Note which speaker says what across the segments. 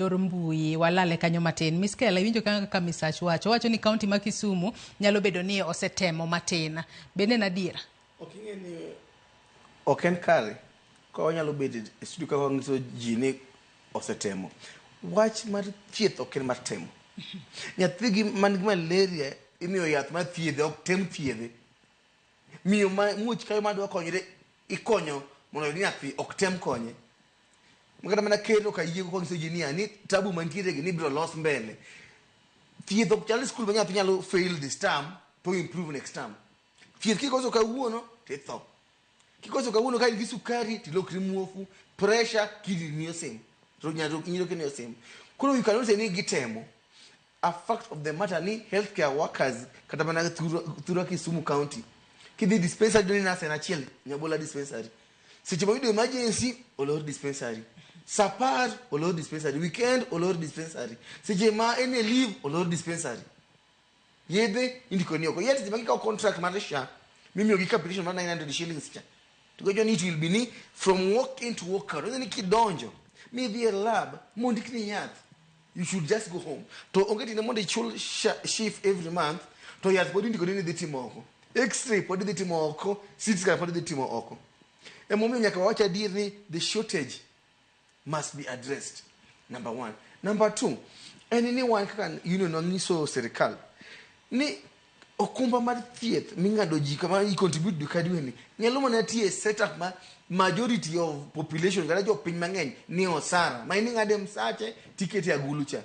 Speaker 1: Yor mbui walale kanyo matin. Miss Kela, iwinjo kaka Misach wacho. Owacho ni kaunti ma Kisumu nyalo bedo ni osetemo matin. Bende en adiera?
Speaker 2: Ok ing'e ni ok en kare ka wanyalo bedo e studio ka wanyiso ji ni osetemo. Wach mar thieth ok en mar temo. Nyathi gi man gi malaria imiyo yath mar thiedhe ok tem thiedhe. Miyo ma muoch kayo madwa konyre ikonyo mondo oyud nyathi ok tem konye. Kata mana ker ok ayiego konyiso ji niya ni tabu mantiere gi ni ibiro los mbele. Thieth ok chal skul ma nyathi nyalo fail this term to improve next term. Thieth kikoso kawuono to itho. Kikoso kawuono ka in gi sukari tilokri muofu, pressure, kidney ni osim. To nyiroke ni osim. Koro you cannot say ni gitemo. A fact of the matter ni healthcare workers kata mana thurwa Kisumu County kidhi dispensary ni nurse en achiel Nyabola dispensary. Seche ma oyudo emergency olor dispensary. Sa 10 olor dispensary. Weekend olor dispensary. Seche ma en e leave olor dispensary. Yedhe indiko ni oko. Yet seche ma gikawo contract mar SHA mimiyo gi capitation mar 900 shillings cha. To gocho ni it will be ni from walk in to walk out. Ni kidonjo midhi e lab mondikni yath you should just go home. To onge tiende mondo ichul SHIF every month to yath pod indiko ni idhi timo oko. X-ray pod idhi timo oko, CT scan pod idhi timo oko. Emomiyo nyaka wawach adier ni the shortage must be addressed. Number one. Number two, en ni wan kaka union wanyiso sirikal ni okumba mar thieth ming'ado ji kama i contribute dwe ka dwe ni nyalo mana tiyo e setup ma majority of population kata jopiny mang'eny ni osara ma in ing'ade msache tikete agulu cha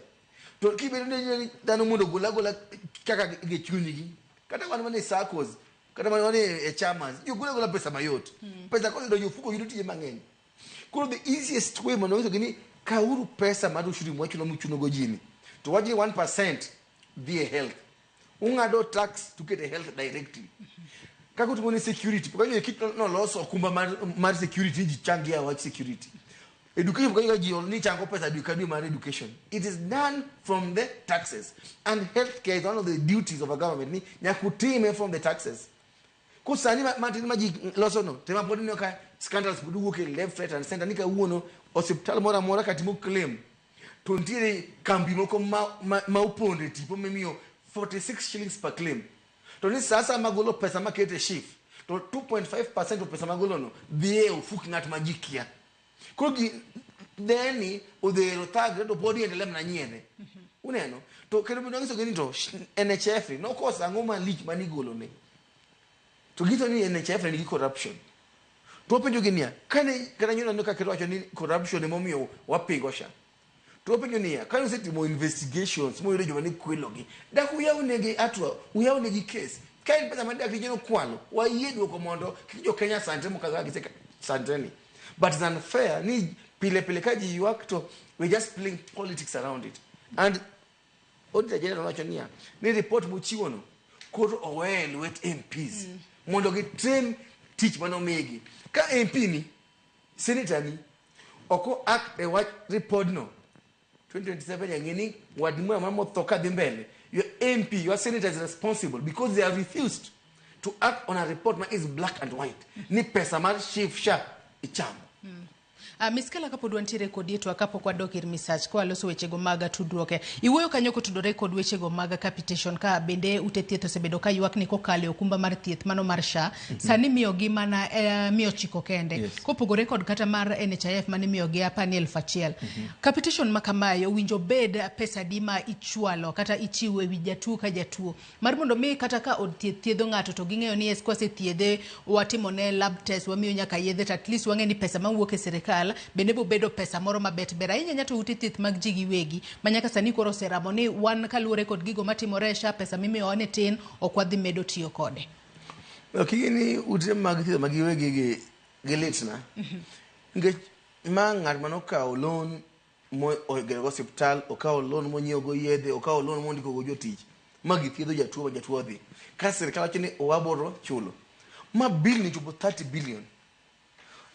Speaker 2: to kibedo ni dhano mondo ogol agola kaka gi chunygi kata wan mana e SACCOs kata mana e chamas ji golo agola pesa mayot. Pesa kosedonjo e ofuko yudo tije mang'eny. Koro the easiest way mondo wanyisogi ni kawuru pesa mar ushuru mwachulo muchuno go ji ni to wach ni 1% dhi e health. Ung'ado tax to kete health directly. Kaka utimo ni security, pok awinjo kit noloso okumba mar security ji changi e wach security. Education pok awinjo ji ni chango pesa dwe ka dwe mar education. It is done from the taxes. And healthcare is one of the duties of a government ni nyaka utime from the taxes. Koro sani matin ma ji loso no, tema pod ineno ka scandals pod wuok e left, right and center ni kawuono osiptal moro amora katimo claim to nitiere kambi moko ma opondo e tipo mimiyo 46 shillings per claim. To ni sa asaya magolo pesa makete SHIF to 2.5% of pesa magolo no dhi e ofuk ng'at ma ji kia. Koro gi deni odhero thagre to pod iendelea mana nyiedhe. Uneno? To kendo bende wanyisogi ni to NHIF ni nokoso ang'o malich manigolo ne. To ginyiso ni NHIF ne nigi corruption. To wapenjogi niya, kane kata nyoro aneno ka ker wacho ni corruption emomiyo wapingo SHA. To wapenjo niya, kane usetimo investigations muyudo joma ne kwelogi, dak uyaw negi atwa, uyaw negi case. Ka en pesa ma dakteche nokwalo, wayie duoko mondo kik jo Kenya sandre mokadho kaka gise sandre ni. But it's unfair ni pile pile ka ji ywak to we're just playing politics around it. And Auditor General wacho niya, ni report mochiwo no koro oweye e lwet MPs mondo gitim tich manomigi. Ka MP ni, senator ni, ok o act e wach report no 2027 yang'e ni wad moro amora motho kadhi mbele your MP, your senator is responsible because they have refused to act on a report ma is black and white ni pesa mar SHIF SHA ichamo.
Speaker 1: Miss Kela, kapod wantiere kodi e twak kapok wadok ir Misach ka waloso wechego mag tudruok. Iwuoyo kanyo kotudore kod wechego mag capitation ka bende ute thieth osebedo ka ywak ni kokalo e okumba mar thieth mano mar SHA. Sani miyogi mana 900 kende. Kopogore kod kata mar NHIF mane imiyogi apani 1000. Capitation ma kamae owinjo bed pesa adi ma ichwalo kata ichiwo e wi jatuo ka jatuo mar mondo mi kata ka od thieth thiedho ng'ato to ging'eyo ni yes kwasethiedhe watimone lab test wamiyo nyaka yedhe to at least wang'e ni pesa mawuok e sirikal bende bobedo pesa moro mabet ber ahinya ahinya to ute thieth mag ji giwegi ma nyaka sani koro oseramo ni wan kaluwore kod gigo matimore e SHA pesa mimiyowa ni tin ok wadhi medo tiyo kode.
Speaker 2: Ok ing'e ni ute mag thieth ma giwegi gi gilitna nikech ma ng'at manokawo loan mogero go osiptal, okawo loan monyiewo go yedhe, okawo loan mondiko go jotich ma githiedho jatuo ma jatuo odhi. Ka sirikal wacho ni waboro chulo. Ma bill ni chopo 30 billion.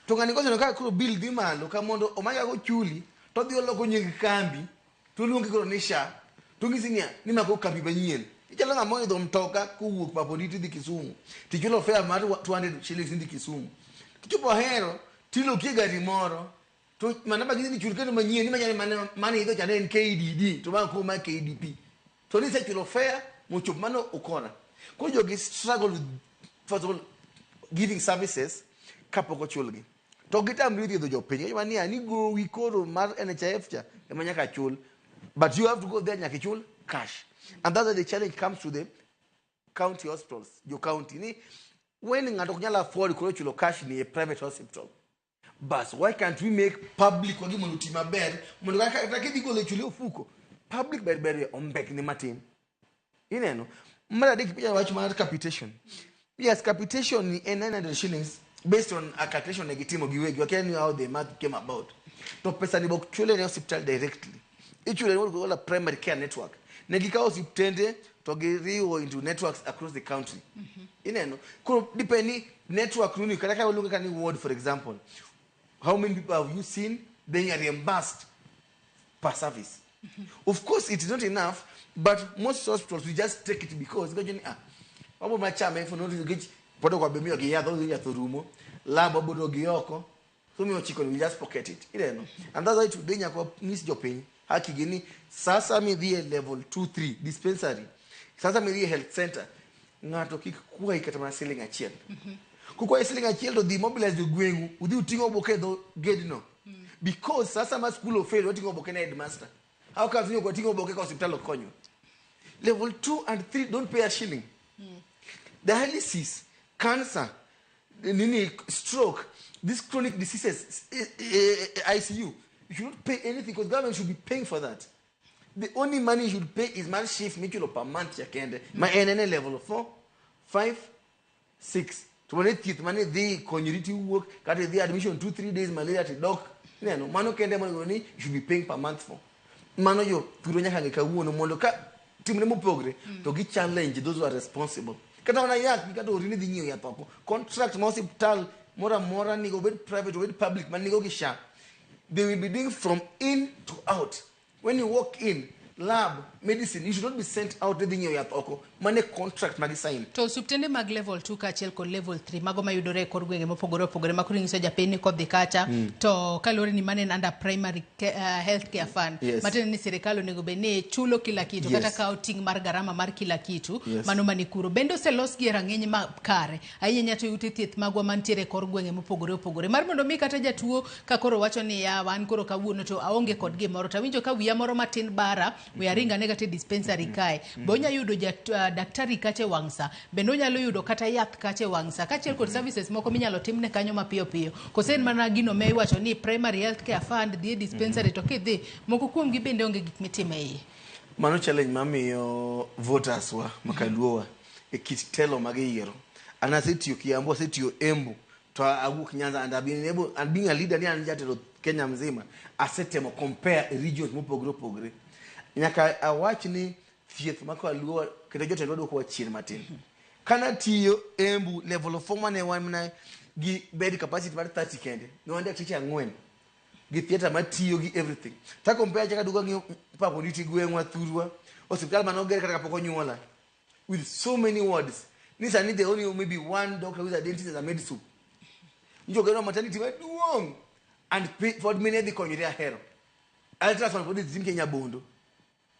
Speaker 2: To ng'ani koseneno ka koro bill dhi malo ka mondo omany kaka ochuli to odhi oloko nying kambi to oluongi koro ni SHA to onyisi niya ni ma koro kambi manyien. Ichalo ng'ama oidho mtoka kowuok Pap Onditi dhi Kisumu tichulo fare mar 200 shillings idhi Kisumu. Kichopo Ahero tiloki e gari moro. To manamba gidhi ni chul kendo manyien ni manyane mane mane idho cha ne en KDD to ma koro ma KDP. To ni isechulo fare mochopo mano ukora. Koro jogi struggle with first of all giving services kapok ochulgi. To gitamre thiedho jopiny. Giwacho niya ni gowi koro mar NHIF cha ema nyaka chul. But you have to go there nyaka ichul cash. And that's why the challenge comes to the county hospitals, jo county ni when ng'ato ok nyal afford koro chulo cash ni e private hospital. Bas, why can't we make public wagi mondo oti maber mondo kata kidhi golo e chuli ofuko public ber ber ombekni matin. Ineno? Mar adek picha wach mar capitation. Yes, capitation ni en 900 shillings based on a calculation ne gitimo giwegi. Wakia ni how the math came about. To pesa ni bok chule ne hospital directly. Ichule ne what primary care network. Ne gikawo osiptende to giriwo into networks across the country. Ineno? Koro depend ni network nuni kata ka waluonge ka ni ward for example. How many people have you seen being reimbursed per service? Of course, it is not enough, but most hospitals we just take it because because ni ah wabo machame for no reason nikech pod ok wabe miyogi yath odhi yath orumo lab wabodo gi oko so miyo chiko ni we just pocket it ineno and that's why today nyaka wanyis jopiny haki gi ni sasa midhi e level 2 3 dispensary sasa midhi e health center ng'ato kik kwayi kata mana siling achiel kokwayi siling achiel to dhi mobilize jogweng'u udhi uting' oboke e dho gedno because sasa ma school ofail wating'o oboke ne headmaster how comes ni ok wating'o oboke ka osiptal ok konywa level 2 and 3 don't pay a shilling dialysis cancer nini stroke these chronic diseases ICU you should not pay anything because government should be paying for that the only money you should pay is mar SHIF michulo per month cha kende ma en en e level 4 5 6 to mane thieth mane dhi konyori tiwuok kata idhi admission 2 3 days malaria tidok ineno mano kende monego ni you should be paying per month for mano jo thuro nyaka ng'e kawuono mondo ka timre mopogre to gi challenge those who are responsible kata mana yath kata ori ni dhi nyiewo yath oko contract ma osiptal moro amora nigo obed private obed public man nigo gi SHA they will be doing from in to out when you walk in lab medicine you should not be sent out ni dhi nyiewo yath oko mano e contract ma gi sign
Speaker 1: To osuptende mag level 2 kaachiel kod level 3 mago mayudore e kor gwenge mopogore opogore ma koro inyiso japiny ni kodhi kacha to kaluwore ni mano en under primary health care fund matiende ni sirikal onego bed ni chulo kila kitu kata kawo ting' mar garama mar kila kitu mano mani kuro bende oselosgi e rang'iny makare ahinya ahinya to e ute thieth magwa mantiere e kor gwenge mopogore opogore mar mondo mi kata jatuo ka koro wacho ni ya an koro kawuono to aonge kod gimoro to awinjo ka wiya moro matin bara we aring ane kata e dispensary kae be onya yudo daktari kacha e wang' sa bende onyalo yudo kata yath kacha e wang' sa kaachiel kod services moko minyalo timne kanyo mapiyo piyo kose en mana gino ma iwacho ni primary health care fund dhi e dispensary to kidhi moko kuomgi bende onge gik mitimo e iye.
Speaker 2: Mano challenge mamiyo voters wa makaluowa e kit telo ma giyiero. An asetiyo Kiambu, asetiyo Embu, to awuok Nyanza and I've been able, and being a leader ni an jatelo Kenya mzima, asetemo compare regions mopogore opogore. Nyaka awach ni thieth ma kaluo kendo jotendwa duokowa chien matin. Kana tiyo Embu level of 4 mane wan mana gi bed capacity mar 30 kende, ne wan dakteche ang'wen gi theatre matiyo gi everything. Ta compare chaka duogo ang'iyo Pap Onditi gweng'wa thurwa, osiptal mane oger kata kapok onyuola with so many wards. Ni sani the only maybe one doctor who is a dentist and a med soup. Njo gero maternity maduong' and pay, pod mine dhi konyore ahero. Ultrasound pod idhi tim Kenya Bondo.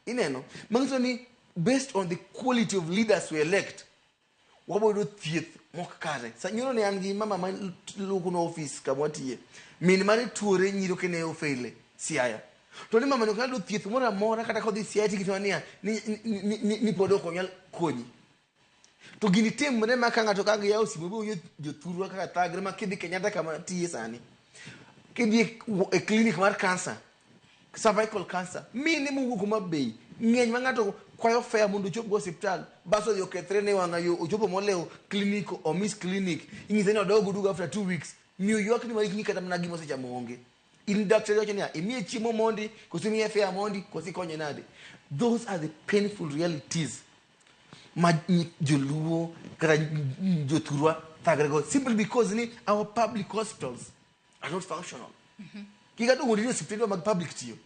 Speaker 2: Ineno? Manyiso ni based on the quality of leaders we elect, wabo yudo thieth mok kare. Sa nyoro ne an gi mama ma luoko no office kama watiye. Min mare tuore nyiro kene ofeile Siaya. To ni mama no ok nyal yudo thieth moro amora kata kodhi Siaya tigitimo niya ni pod ok onyal konyi. To gini timre ma ka ng'ato ka giyawo simu bo jothurwa kaka thagre ma kidhi Kenyatta kama tiye sani. Kidhi e clinic mar cancer, cervical cancer, mine mowuok Homa Bay ng'eny ma ng'ato kwayo fare mondo ochop go osiptal, bas odhi okethre ne wang'a yo, ochopo molewo clinic, omiss clinic, inyise ni odog oduog after 2 weeks. Miyo ywak ni maikni kata mana gima osechamo onge. In daktari wacho niya, imiye chiemo mondi, koso imiye fare mondi, koso ikonye nade? Those are the painful realities ma joluo kata jothurwa thagre go simply because ni our public hospitals are not functional. Kik aduogo ni osiptende mag public tiyo.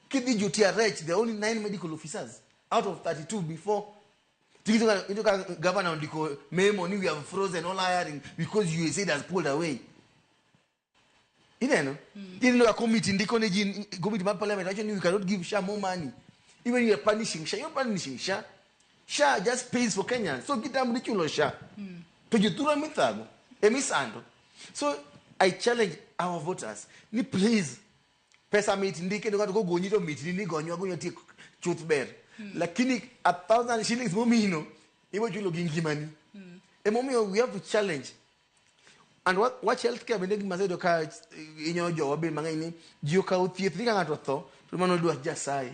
Speaker 2: Kidhi jo TRH, there are only 9 medical officers out of 32 before. Ting'iso ka governor ondiko memo ni we have frozen all hiring because USAID has pulled away. Ineno? Ineno ka committee ndiko ne ji, committee mar parliament wacho ni we cannot give SHA more money. Even you are punishing SHA, you're punishing SHA. SHA just pays for Kenyans. So kitamri chulo SHA. To jothurwa mithago, emisando. So I challenge our voters ni please pesa mit ndi kendo ng'ato kogonyi to mitni ni gonywa gonywa tiek chuth ber. Lakini 1,000 shillings momino ibo chulo gi ngimani. Emomiyo we have to challenge and wach healthcare bende gima aseyudo ka inyo jowa be mang'eny ni ji okawo thieth ni ka ng'ato otho to mano dwach Nyasaye.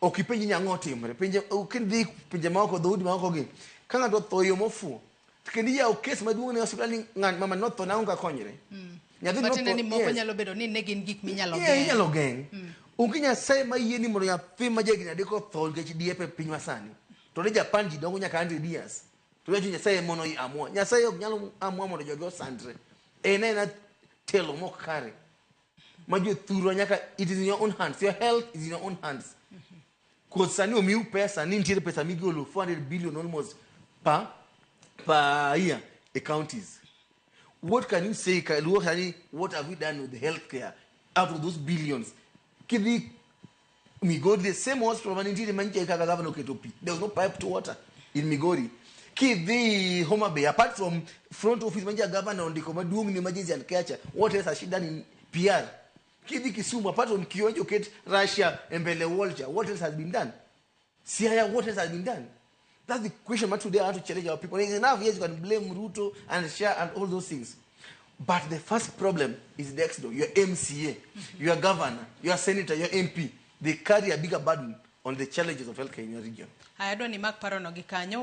Speaker 2: Ok ipenji ni ang'o otimre. Pinje kidhi pinje maoko dhoudi maoko gi ka ng'ato otho e yo mofuwo to kendo iyawo kes maduong' ne osiptal ni ng'at mama notho nang'o ka konyre. Nyathi
Speaker 1: Matiende ni
Speaker 2: notho
Speaker 1: moko
Speaker 2: yes.
Speaker 1: nyalo bedo ni ne gin gik minyalo
Speaker 2: Yeah,
Speaker 1: geng'.
Speaker 2: inyalo geng'. Onge Nyasaye ma yie ni mondo nyathi ma jahigni 3 otho nikech diep e piny masani. To ne Japan ji dongo nyaka 100 years. To wacho Nyasaye mono amua. Nyasaye ok nyal amua mondo jogi osandre. En aena telo mok kare. Ma jothurwa nyaka it is in your own hands. Your health is in your own hands. Cause sani omiu pesa ni nitiere pesa migolo 400 billion almost per year e counties. What can you say Luo sani what have we done with the healthcare out of those billions? Kidhi Migori, the same hospital manitiere manyiche kaka governor oketo pi. There was no pipe to water in Migori. Kidhi Homa Bay, apart from front office manyiche governor ondiko maduong' ni emergency and care cha, what else has she done in PR? Kidhi Kisumu, apart from kionjo oket Russia e mbele wall cha, what else has been done? Siaya, what else has been done? That's the question but today I want to challenge our people. It's enough, yes, you can blame Ruto and SHA and all those things. But the first problem is next door. Your MCA, your governor, your senator, your MP, they carry a bigger burden on the challenges of healthcare in your region.
Speaker 1: Haya, adwa ni mak parono gi kanyo.